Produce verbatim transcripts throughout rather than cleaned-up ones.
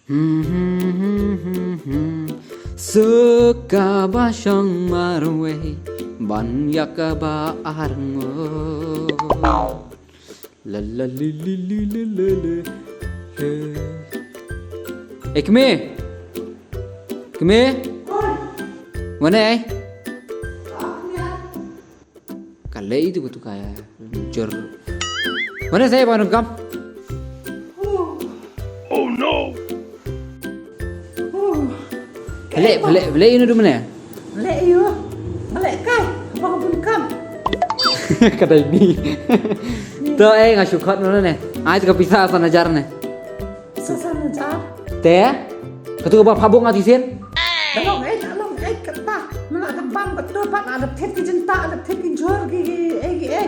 Suk kaba shong marwei ban ïa kaba arngut. La la li li li li li li. Eh, kmie. Kmie. Wan ai. Ka lei tu, tu ka jor. Wan ai, sa ïa ba nang kam. Oh no. Bale, bale, bale ïa u na du mane. Bale ïa u. Bale kai, ba bun kam. Ka dei ni. To, eh, nga shu khot noh ne. Ai tu ka pisa san hajar ne. San hajar. Te? Katu kaba phabung ati sin? Dah long, eh, dah long, eh, kata. Mala ka bam katu pat, ada thied ki jingtah, ada thied ki jhur ki, eh, ki, eh.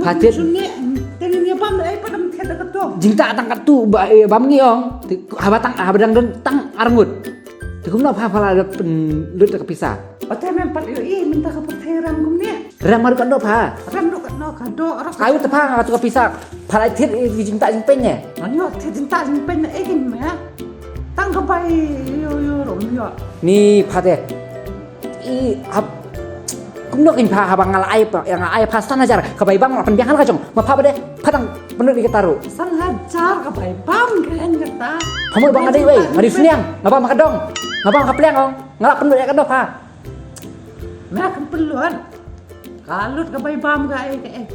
Pha thied. Suni, tengin ïa bam, eh, pat dam thied katu. Jingtah tang katu, ba, eh, bam ngi ong. Ti-, haba tang, haba dang don tang arngut. Te kumno pha, pha la da pynlut ka pisa. Ote mem pat ïohi mynta ka pyrthei rem kumne. Rem ma ruh katno pha. Rem ruh katno ka doh ruh. Ai u te pha nga tu ka pisa. Pha la thied i jingtah jingpeiñ ne. Ngan ïoh thied jingtah jingpeiñ ne, eh, kin me. Tang ka bai ïoh ïoh ruh ïoh. Ni pha te. I hap. Kumno kin pha haba nga la ai pha, ïa nga ai pha san hajar. Ka bai bam nga pynbiang ha la ka jong. Ma pha ba de pha dang pynlut ïa kata ruh. San hajar ka bai bam ka en kata. Pha mut ba nga dei wei, nga dei sniang, nga bam ha ka dong. Nga bam ha ka pliang ong. Nga la pynlut ïa ka doh pha. Nga kam pynlut. Ka lut ka bai bam ka ai ka eh.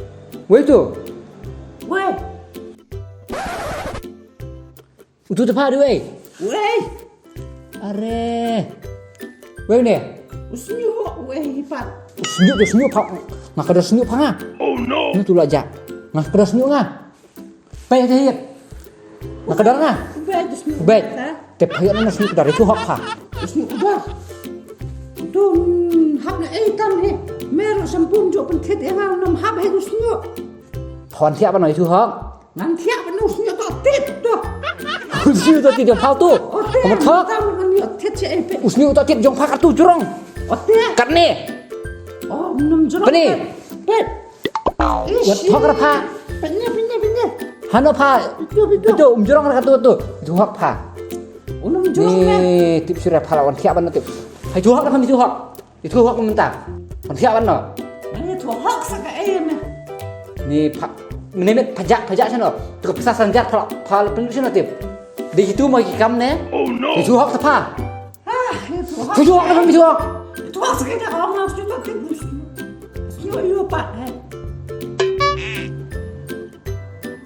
Wei tu. Wei. Utu te pha dei wei. Wei. Are. Wei ne. U sniuh wei pat. U sniuh, u sniuh pha. Nga ka da sniuh pha nga. Oh no. Ni tu la ja. Nga ka da sniuh nga. Peit te hiat. Nga ka da nga. Ubeit u sniuh. Ubeit. Te pha ïa na sniuh ka da itu hok pha. U sniuh u da. Dun hap na ei tam he. Mer shampoo ju pynthied ïa nga, nym hap he u sniuh. Pha wan thiah ban itu hok. Ngan thiah ban u sniuh to tit to. U sniuh to tit jong pha tu. Ote. Kamu thok. Tam ngan ïoh thied shi ei peit. U sniuh to tit jong pha kat tu jrong. Ote. Katne. Oh, nym jrong. Peit. Peit. Wat hok ra pha. Peit ne, peit ne, peit ne. Hano pha. Itu, itu. Itu, um jrong ra kat tu, tu. Itu hok pha. Nym jrong ne. Ni tip shu ra pha la wan thiah ban tip. Hai itu hok ra pha, itu hok. Itu hok mynta. Pynsiap ban no. Ngan ïathuh hok sa kaei me. Ni pha, mynne met pha jah, pha jah shano. Tu ka pisa san hajar pha, pha pynlut shano tip. Dei kitu mo ki kam ne. Oh no. Ïathuh hok sa pha. Ah, ïathuh hok. Ïathuh hok na pha, ïathuh hok. Ïathuh hok sa kaei da ka ong ngan shu tip. Shu ïu pat he.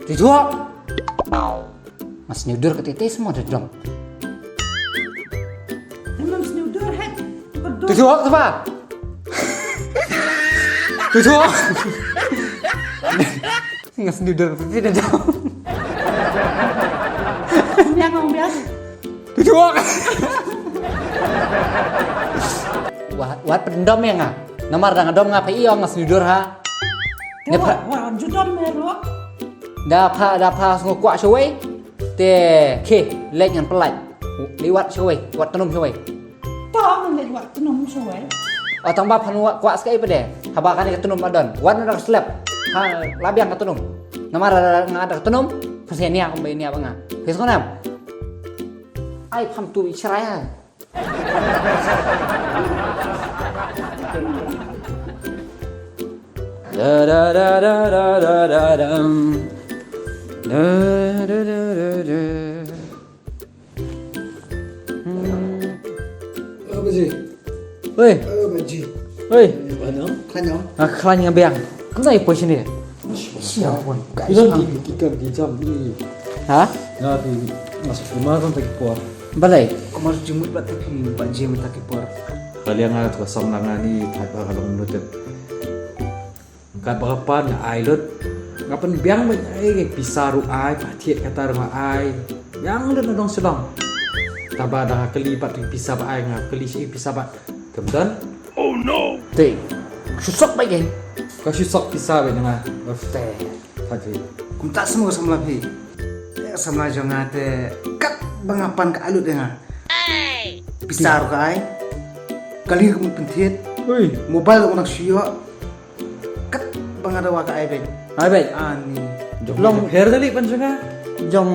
Ïathuh hok. Nga sniewdur ka tei tei, semua da dom. Ngam sniewdur he. Tu tu hok tu ba. Tu tu hok. Nga sniewdur ka tei tei da dom. Biang, biang. Tu tu hok. Wat, wat pyndom ïa nga. Namar da nga dom nga pha ïoh nga sniewdur ha. Te wat, wat ju dom me ruh. Da pha, da pha sngew kwah shawei. Te khie leit ngan pynlait. Leit wad shawei, wad tnum shawei. To ngan leit wad tnum shawei. O tang ba phan wad kwah skai pade. Haba kane ka tnum ba don. Wad na ka slep. Ha, la biang ka tnum. Namar nga da ka tnum. Phan sia nia kumba nia ba nga. Phi sngewnem. Ai pham tu i chrai ha. Da, da, da, da, da, da, da, dam. Da, da, da, da, da. Hmm. Apa sih? Oi. Apa sih? Oi. Mana? Kanyang. Ah, kanyang biang. Kumno i poi sini? Siapa? Ikan di, ikan di jam ni. Ha? Nga di masuk rumah kan pagi por. Balei? Kumar jumut bat tapi bat jam tak por. Kali nga tu kosong na nga ni kat ba ka long nutet. Kat ba ka pan nga ai lut. Nga pynbiang ba ai pisa ruh ai, pathiat kata ruh nga ai. Biang lut na dong Shillong. Taba da nga kylli pat pisa ba ai, nga kylli shi pisa ba. Kam don. Oh no. Te. Shu sok ba ïeng. Ka shu sok pisa ba nga. Te. Pati. Kumta semua samla phi. Te samla jong nga te kat ba nga pan ka alut ïa nga. Pisa ruh ka ai. Kali ka mut pynthied. Ui. Mobile ka mut shu ïoh. Kat ba nga dawa ka ai beit. Ai beit. Ani. Jong long pher kali pan jong nga. Jong,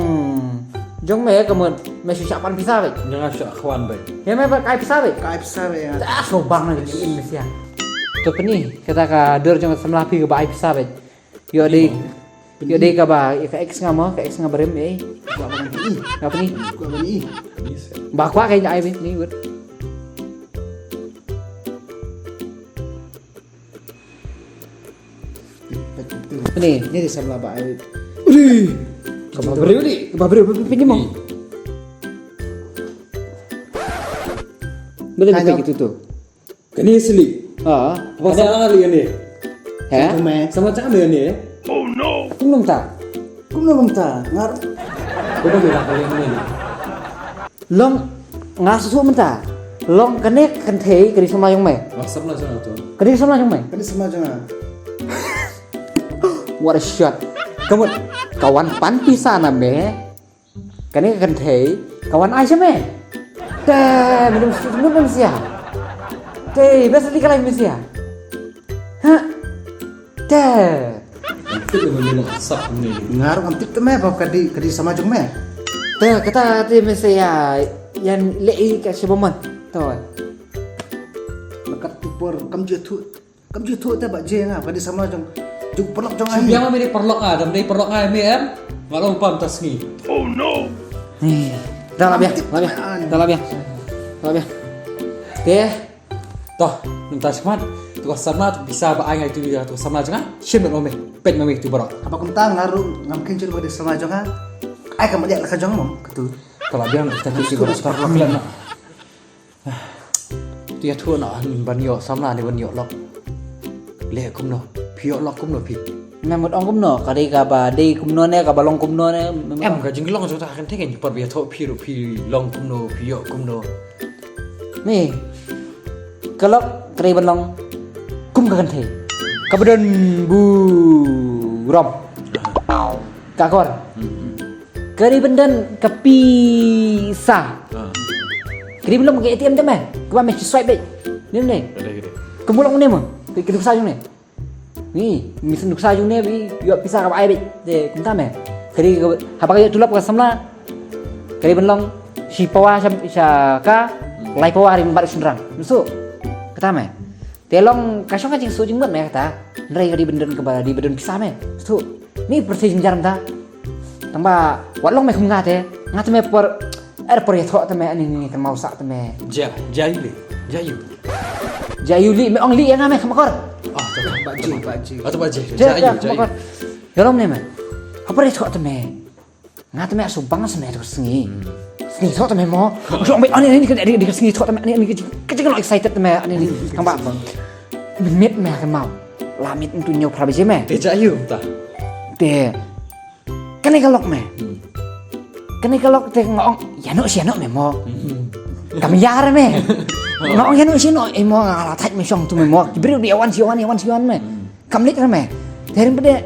jong me ka mut. Me shu shah pan pisa beit. Nga shu shah khwan beit. Ya me ba kai pisa beit. Kai pisa beit ya. Ta shu bang na in me sia. To pini kata ka dur jong samla phi ba ai pisa beit. Yo dei. Yo dei ka ba ka ex nga mo ka ex nga barim eh. Gua bang ni. Apa ni? Gua bang ni. Ba kwa kai ai beit ni wut. Ni, ni di samla ba ai. Uri. Ka ba breu di, ka ba breu pinjam mo. Boleh buka gitu tu. Kani sili. Ha. Apa sama kali ini? He? Sama cakap ni. Oh no. Kum nong ta. Kum nong ta. Ngar. Kau boleh tak kali ini? Long nga su mynta. Long kane kynthei ka dei samla jong me. Wa samla jong tu. Ka dei samla jong me. Ka dei samla jong nga. What a shot. Ka mut ka wan pan pisa na me. Kane kynthei ka wan ai sha me. Te me dum me dum sia. Te bes di ka lai me sia. Ha. Te. Tip ïa ma me long asap ne. Nga ruh ngam tip te me ba ka dei ka dei samla jong me. Te kata te me sa ïa ïa leh ïa ka shi ba mon. To. Nakat tu por kam ju thu kam ju thu te ba je nga ka dei samla jong jong paralok jong nga. Biang me dei paralok nga dam dei paralok nga me em. Nga long pam ta sngi. Oh no. Dah lah biang, lah biang. Dah lah biang. Lah biang. Te. Toh, mynta smat, tu ka samla tu pisa ba ai ngai tu ïa tu ka samla jong nga. Shim ïa me, peit ma me tu baroh. Haba kumta nga ruh ngam kynjur ba dei samla jong nga. Ai ka ma ïa la ka jong mo, ka tu. Ka la biang ka tu si baroh ka tu. Tu ïa tu na ban ïoh samla ne ban ïoh lok. Leh kumno, phi ïoh lok kumno phi. Me mut ong kumno, ka dei ka ba dei kumno ne, ka ba long kumno ne. Em ka jinglong jong ta kan thik kan por ba ïa tu phi ruh phi long kumno, phi ïoh kumno. Ni. Ka lok ka dei ban long kum ka kynthei. Ka ba don burom. Ka kor. Ka dei ban don ka pisa. Ka dei ban long ka A T M te me. Ka ba me swipe beit. Ni ne. Ka dei, ka dei. Ka ba long ne mo. Ka dei pisa jong ne. Ni, mi sngewthuh sa jong ne bi ïoh pisa ka ba ai beit. Te kumta me. Ka dei ka haba ka ïoh tulop ka samla. Ka dei ban long shi pawa sha, sha ka lai pawa ka dei ban bat shynrang. Nsu. Kata me. Te long ka shong ka jingsngewthuh jingmut me kata. Hynrei ka dei ban don ka ba dei ban don pisa me. Nsu. Ni pyrthei jingjar mynta. Tang ba wat long me kum nga te. Nga te me por er por ïathoh te me ani ni kan mau sa te me. Ja, ja yu le. Ja yu. Ja yu li me ong li ïa nga me kham akor. Ah, to ba ji, ba ji. Ah, to ba ji. Ja yu, ja yu. Ïalom ne me. Ha por ïathoh te me. Nga te me su bang sa me to sngi. Sngi thoh te me mo. Jong me ani ni kan di sngi thoh te me ani ni ka jing excited te me ani ni. Tang ba. Mit me kan mau. La mit tu nyau phra baje me. Te ja yu ta. Te Kane ka lok me. Kane ka lok te nga ong ïa no shi no me mo. Kam ïar me. Nga ong ïa no shi no e mo nga la thait me shong tu me mo. Ki briew di wan shi wan wan shi wan me. Kam lik me. Te ring pede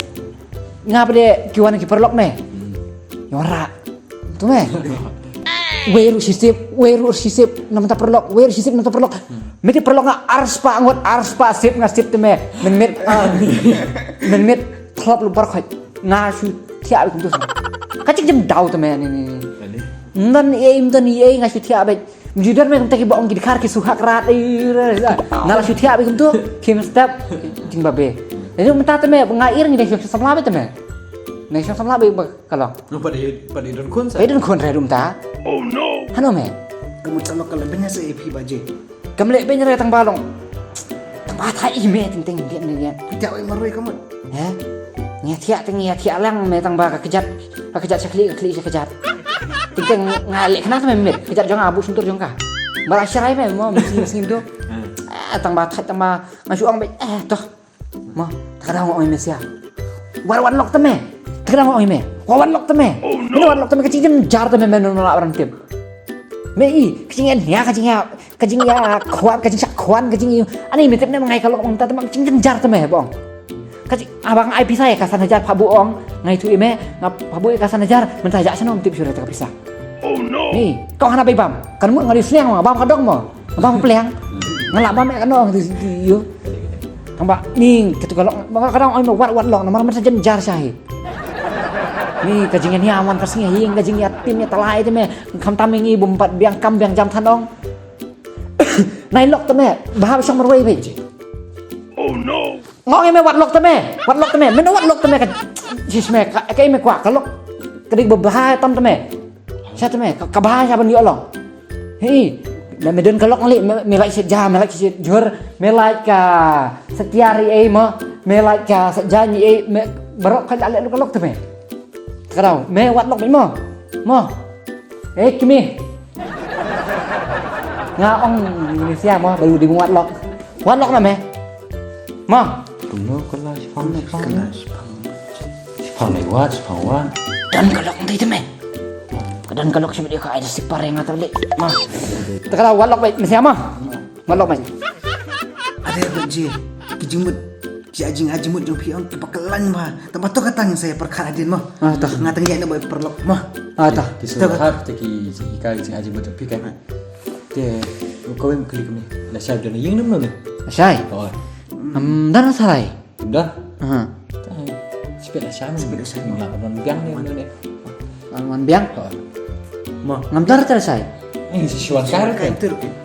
nga pede ki wan ki paralok me. Ïa wan ra. Tu me. Wei ruh shi sip, wei ruh shi sip, namta paralok, wei ruh shi sip, namta paralok. Me te paralok nga arspah ngut, arspah sip nga sip te me. Men met, ah, men met, thlop lu bar khoit. Nga shu thiah beit kumtu. Ka jingjem daw te me ni ni. Mdan ei, mdan ei, nga shu thiah beit. Mjudan me kumta ki ba ong ki dkhar ki suhak rat. Nga la shu thiah beit kumtu. Kim step. Jing ba be. Jadi mynta te me nga ir ngi dei shu samla beit te me. Ngi shu samla beit ba ka long. Pat i don khun sa. Pat i don khun re dum ta. Oh no. Hano me. Ka mut sa lok ka la benya sa e phi ba je. Kam leh beiñ re tang ba long. Tang ba thai i me ting ting bian ne bian. Phi thiah oi marwei ka mut. He? Ngi thiah ting ngi thiah lang me tang ba ka kjat. Ka kjat shakli ka kli shakjat. Ting ting nga leh kena me mit. Kjat jong nga bu suntur jong ka. Ba la sharai me mo mesti mesti tu. Eh tang ba thai tang ba nga shu ong beit eh toh. Ma, ta ka dang ong me sia. War wan lok te me. Ta ka dang ong me. War wan lok te me. Wan lok te me ka jingjar te me me no la ran tip. Me i ka jingïa ka jingïa ka jingïa khwan ka jingshah khwan ka jingïa. Ani me tip ne ngai ka lok ong ta te me ka jingjar te me bong. Ka jing abang ai pisa ïa ka san hajar phabu ong ngai tu i me nga phabu ïa ka san hajar mynta ja sano tip shuh ta ka pisa. Ni kong hana bai bam kan mut ngali sliang bam ka dong mo. Bam pliang. Nga la bam ka nong ti ti yu. Tang ba ning katu ka long ba ka dang oi ma wat wat long namar man sa jen jar shahi. Ni ka jingïania man ka sngi ha ïing, ka jingïatim ïa talai te me. Khamtam ngi bym pat biang kam biang jam than ong. Nai lok te me, bha ba shong marwei bha ji. Oh no. Ngong ïa me wat lok te me, wat lok te me, me wat lok te me ka. Jis me ka, ka ïa me kwah ka lok. Ka dik ba bha tam te me. Sha te me, ka, ka bha sha ban ïoh long. Hi, me, me don ka lok ngali, me, me lait shet ja, me lait shet jhur, me lait ka setiar ei mo, me lait ka shet ja ni ei, me barok ka lait lok ka lok te me. Ka dau, me wat lok mo. Mo. Eh, kmie. Nga ong Indonesia mo, baru di wat lok. Wat lok na me. Mo. Kumno kala shipang shipang. Shipang lei wat, shipang wat. Don ka lok ntai te me. Ka don ka lok sha bad ïa ka ai da sipar ïa nga ta lei. Mo. Ta ka dau wat lok beit, me sia mo. Wat lok beit. Ade ba ji. Ki jingmut. Ki jing, jingmut jong phi ong kiba kyllain bha. Tang ba to ka tang sa ïa pyrkhat hadien mo. Ah, ta. Nga tang ïa na ba pyrlok mo. Ah, ta. Ki sngewbha te ki jinghikai jingmut jong phi kan. Te u kawei u kylli kumne. Lashai u don ha ïing ne mano ne? Lashai? Oh. Am, don Lashai? Don? Aha. Te, sipit Lashai. Sipit Lashai. Ngam lah ban biang ne mano ne. Ngam lah ban biang? Oh. Mo. Ngam don te Lashai. Ni si shuan kar ke.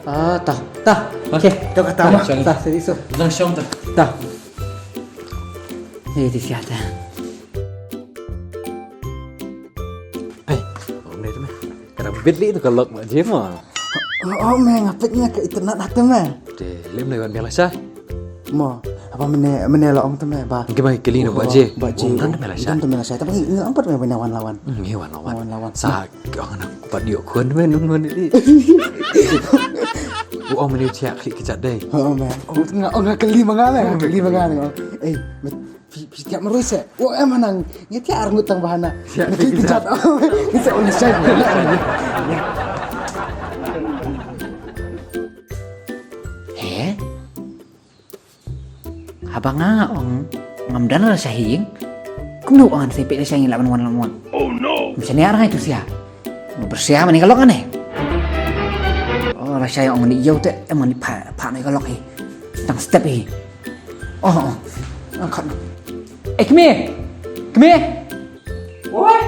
Ah, ta. Ta. Okay. To kata mo. Ta, seri so. Don shong ta. Ta. Ni di siata. Ai, ong dei te me. Ka dang bit lei tu ka lok ba ji mo. Oh, oh, me nga peit ïa ka internet ha te me. Te lem lei wan biang Lashai. Mo, haba mynne, mynne la ong te me ba. Ki ba kylli no ba ji. Ba ji. Ong don te me Lashai. Don te me Lashai. Tapi ngi ong pat me ba wan la wan. Hmm, ngi wan la wan. Wan la wan. Sa ki ong na ku pat ïoh khun me nun nun ni. U ong mynne u thiah khlieh kjat dei. Oh, me. Oh, nga, oh, nga kylli ma nga me. Nga kylli ma nga me. Eh, Phi, phi thiah marwei se. O em hanang. Ngi thiah arngut tang bahana. Thiah ngi thiah kjat. Ngi thiah on shai. He? Haba nga ong ngam don Lashai ha ïing. Kumno ong ngan sa peit Lashai ngi lah ban wan lah ban wan. Oh no. Masa ni arngai tu sia. Bersih amat ni ka lok ane. Oh, Lashai ong ni ïew te, em ni pha, pha ni ka lok hi. Tang step hi. Oh, oh. Angkat. Eh, kmie. Kmie. Oi.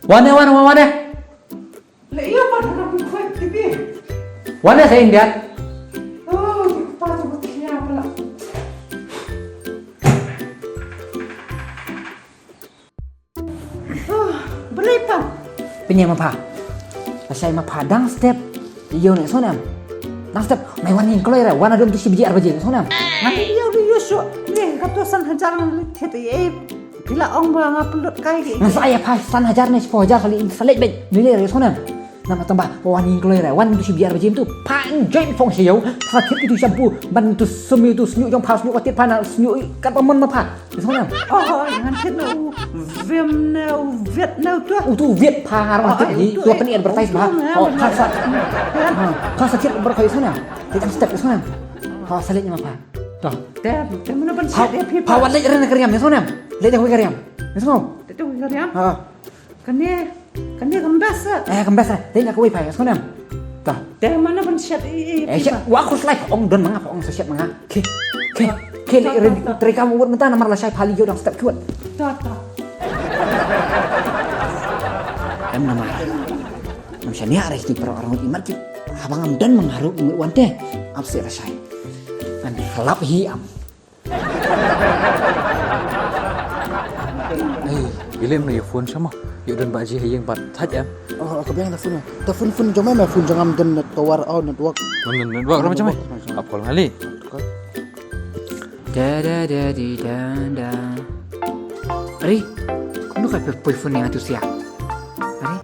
Wan ne, wan, wan, wan ne. Le ïew pat na ku kwet ti bi. Wan ne sa ïeng biat. Oh, ki pa tu kia pala. Oh, balei pat? Pynïaid ma pha. Lashai ma pha dang step. Ïew ne sngewnem. Dang step. Mai wan ïing kloi re. Wan haduh mynta shi baje ar baje sngewnem. Ngan ïew dei ïew shuh. Ïeh, kato san hajar ngan leit thied ïa. Phi la ong ba nga pynlut kai ki. Ngan sa ai ïa pha san hajar ne shiphew hajar sa leit, sa leit beit. Ngi leit re sngewnem. Namar tang ba wan ïing kloi re. Wan mynta shi baje ar baje mynta. Pha enjoy phong sha ïew. Sa thied kitu shampoo. Ban tu sum ïa tu sñiuh jong pha sñiuh ka tied pha na sñiuh kat ba mon ma pha. Sngewnem. Oh, oh, ngan thied na u Vim ne u Viet ne utu. Utu u Viet pha nga ruh ngan thied hi. Utu pynadvertise bha. Oh, pha sa. Pha sa thied baroh hi sngewnem. Thied dang step sngewnem. Pha sa leit ma pha. To. Te, te mano ban thied ïa phi pha. Pha wat leit re na ka riam sngewnem. Leit da kawei ka riam. Sngew. Te kawei ka riam. Ha. Kane, kane kam best. Eh, kam best. Te ïa kawei pha sngewnem. Ta. Te mano ban shet i, i, eh, shet wa khus lai ong don ma nga, ong sa shet ma nga. Ke. Ke, ke le ren trei kam wot mynta namar Lashai pha lei ïew dang step ki wot. Ta, ta. Em namar. Ngam shaniah re ki para arngut imat ki. Haba ngam don ma nga ruh imat wan te. Ap se Lashai. Ngan khlap hi am. Ei, ilem na ïa phone shama. Ïa don ba ji ha ïing ba thait em. Oh, ka biang da phone. Da phone, phone jong me, phone jong ngam don network, oh, network. Ngam don network, ram jong me. Ap call ngali. Da, da, da, di, da, da. Ari, kumno ka poi phone ïa tu sia. Ari.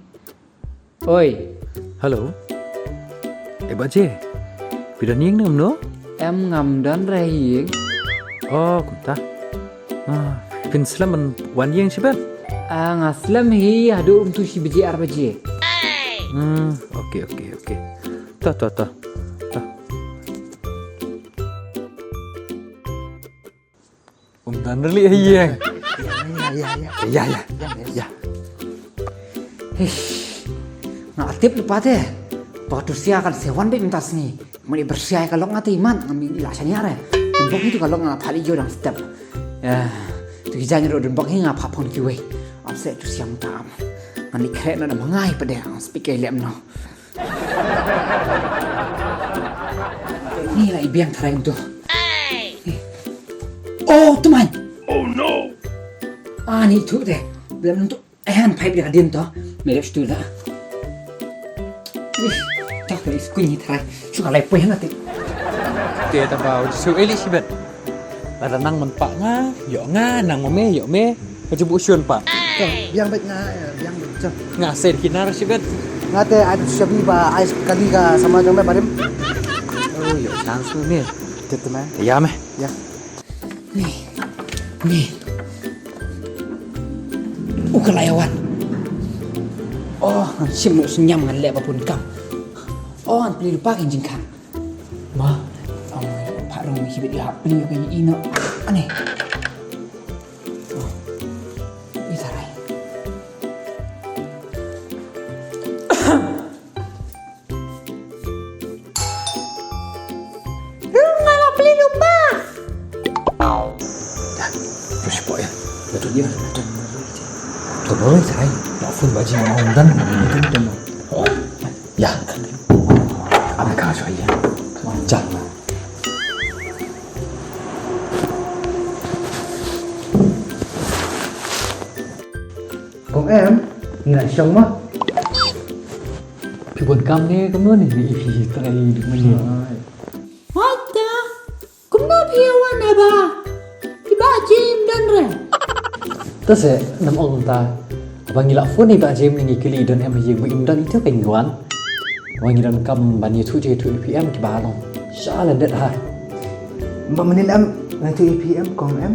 Oi. Hello. Eh, Baje. Phi don ïing ne em no? Em ngam don re ïing. Oh, kumta. Ah, phin slem ban wan ïing shibit? Ah, nga slem hi haduh um tu shi baje ar baje. Hmm, okay, okay, okay. Ta, ta, ta. Ta. Um don re lei ha ïing. Ïa, ïa, ïa. Ïa, ïa. Ïa. Hish. Nga tip lypa te. Ba tu sia kan sa wan beit mynta sngi. Mane bersih ka lok nga te imat ngam lah shaniah re. Bok itu ka lok nga phah lei ïew dang step. Ïa. Tu ki jaiñ ruh don bok hi nga pha phong kiwei. Ap se tu siam ta am. Ngan ni kre na na mangai pa de ang speak ai lem no. Ni la i biang tharai tu. Oh, tu man. Oh no. Ah, ni tu de. Belum tu. Eh, han pipe dia din to. Merep stu da. Ih, tak ni skun ni tharai. Suka lai poi na ti. Te ta ba u su eli sibet. Lada nang man pa nga, ïoh nga, nang ma me, ïoh me. Ka ju bu shun pa. Biang bet nga, eh, biang bet. Nga sen kinar sibet. Nga te ai shabi ba ai kali ka sama jong me barim. Oh, ïoh chance tu ni. Te tu me. Ïa me. Ïa. Ni. Ni. U ka la ïa wan. Oh, ngan shim noh sniam ngan leh ba bun kam. Oh, ngan plie lypa ka jingkhang. Ma, oh, pha rong hi bit ïa plie ka ïa ino. Ani. Oh. Ita rai. Rung ala peli lupa. Terus po ya. Betul dia. Betul. Betul, betul. Saya nak phone baju yang mau dan. Betul, betul. Ya. Ambil kau saya. Jangan. Kong em, nga shong ma. Phi bun kam ne kam ne ne phi trai dik mani. Hata, kumno phi wan aba? Phi ba jim dan re. Ta se nam ong ta. Ba ngi la phone ni ba jim ni ngi kili don em ye bu im don itu kan yuan. Wa ngi donkam ban ïathuh jingïathuh A P M kiba long sha la det ha. Ba mynnin em ngan ïathuh A P M kong em.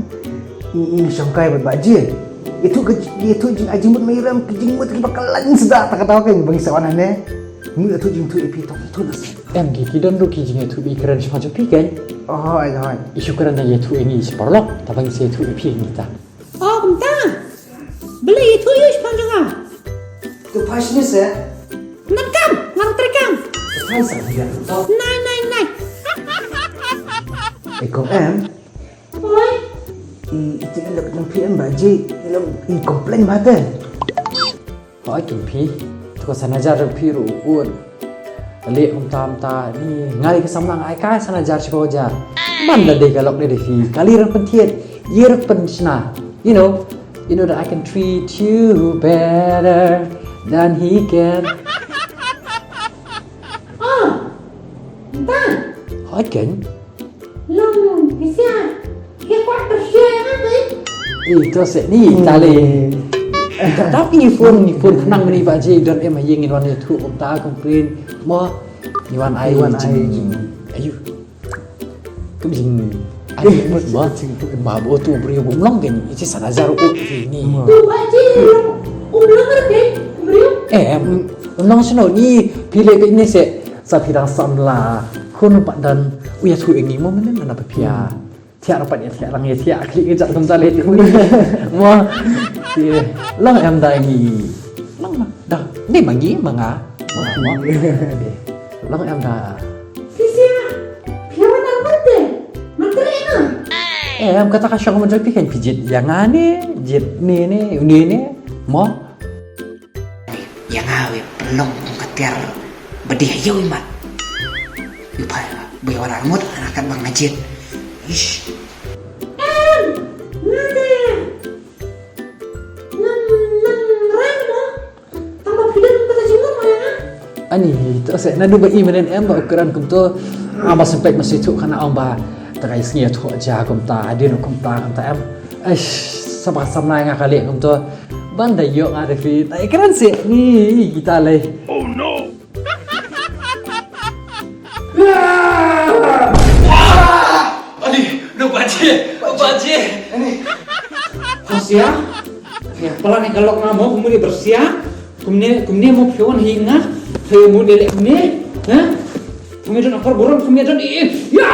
Ngi shongkai bad ba ji. Ïathuh ka ïathuh jing ai jingmut mai rem ki jingmut kiba ka lan sda ta kata ka ba ngi sa wan hane. Ngi ïathuh jingïathuh A P tong ïathuh nas. Em ki ki don ruh ki jingïathuh i kren shwa jong phi ken. Oi oi. I shu kren da ïathuh ngi shi paralok ta ba ngi sa ïathuh A P ngi ta. Oh, kumta. Beli itu yus panjang ah. Tu pas ni se. Nan kam, ngan terkam. Hai sa dia. Nai nai nai. Eko em. Oi. I itu ilok nang P M baji, ilok i complain mate. Hoi kin phi, tu ka sana jar phi ru ut. Leh kumta kumta ni ngai ka samlang ai kai sana jar shi ba jar. Man da dei ka lok dei dei phi. Kali rak pynthied, ye rak pynshna. You know, you know that I can treat you better than he can. Ah, ba. Hoi ken. Long, pisa. He kwah pisa ya kan? Eh, to se ni tale. Tapi ni phone ni phone nang mini ba je don em ye ngin wan ïathuh kumta complain. Mo ni wan ai wan ai. Ayu. Kum jing ai mo ba tu briew bum long ken iti sana jar u ni. Tu ba je long um long ke briew. Eh, em long sino ni pile ke ni se sa pidang samla. Khun pat dan u ïathuh ngi mo menen na pa pia. Thiah rapat ïa thiah lang ïa thiah klik ïa jat kumta le ti. Mo. Ti. Long em da ngi. Long ma. Da. Ni ma ngi ma nga. Mo, mo. Long em da. Ti sia. Phi wan ar mate. Mate na. Eh, em kata ka shong mo jong phi kan phi jit ïa nga ne, jit ne ne, ne ne. Mo. Ïa nga wei pynlong kum ka tiar ba dih ha ïew i mat. Ïu phai ba ïa wala arngut ana kat ba nga jied. Ish. Em, nga te. Ngam, ngam rai mo. Tang ba phi don kata jingmut mo ïa nga. Ani, to se naduh ba i menen em ba u kren kumto. Ama sempet masih tu kana ong ba. Ta ka isngi tu aja kumta, adin kumta kumta em. Aish, saba samla nga kali kumto. Ban da ïoh nga da phi. Ta ikran se ni kita lei. Oh no. Ani, no baje, baje. Ani. Hasia. Ya, pala ni kalok nga mo kumni bersia. Kumni kumni mo phi wan hi nga. Phi mo ni le kumni. Ha? Kumni don akor burung kumni don i. Ya.